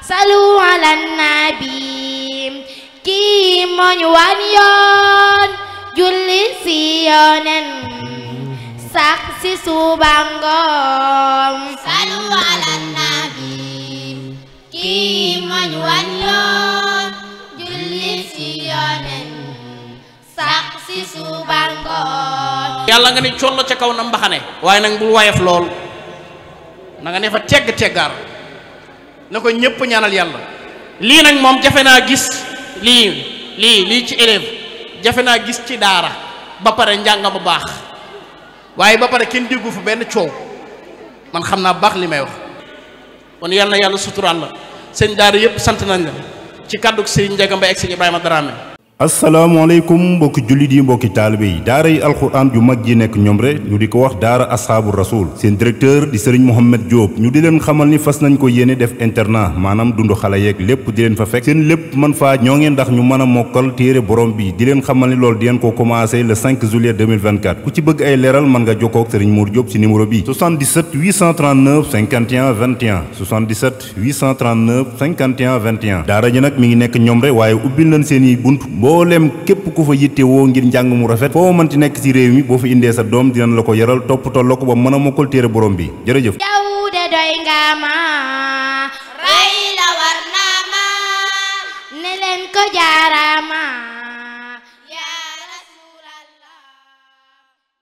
salu ala nabi kii mooñ wan yoon julli si yoonen sax si suba ngoon salu ala nabi kii mooñ wan yoon julli si yoonen sax si suba ngoon yàlla nga ni collo ca kaw na mbaxane waaye nag bul wayaf lool na nga ne fa tegg-teggaar na ko ñëpp ñaanal yàlla lii nag moom jafe naa gis lii ci élève jafe naa gis ci daara ba pare njàng bu baax waaye ba pare kenn déggu fa benn coow man xam naa baax li may wax kon yàlla na yàlla suturaal la sëñ daara yëpp sant nañ la ci kàddu Serigne Ndiaga Mbaye ak Serigne Ibrahima Dramé. asalaamaaleykum mbokki jullit yi mbokki taalibe yi daara yi alxuraan ju mag ji nekk Ñomre ñu di ko wax daara asxaabu rasul seen directeur di sëriñ Mohamed Diop ñu di leen xamal ni fas nañ ko yéene def internat maanaam dund xale yeeg lépp di leen fa fekk seen lépp man faa ñoo ngeen ndax ñu mën a mokkal téere borom bi di leen xamal ni loolu di leen ko commencé le 5 juillet 2024 ku ci bëgg ay leeral mën nga jokkoo ak sëriñ Mour Diop ci numéro bi 77 839 51 21 77 839 51 21 daara ji nag mi ngi nekk Ñomre waaye ubbil nañ seen i bunt mboolem képp ku fa yitte woo ngir njàng mu rafet foo mënti nekk ci réew mi boo fa indee sa doom dinañ la ko yaral toppatoo la ko ba mën a mokkal téere borom bi jërëjëf yow de doy nga ma rey la war na ma ne leen ko jaarama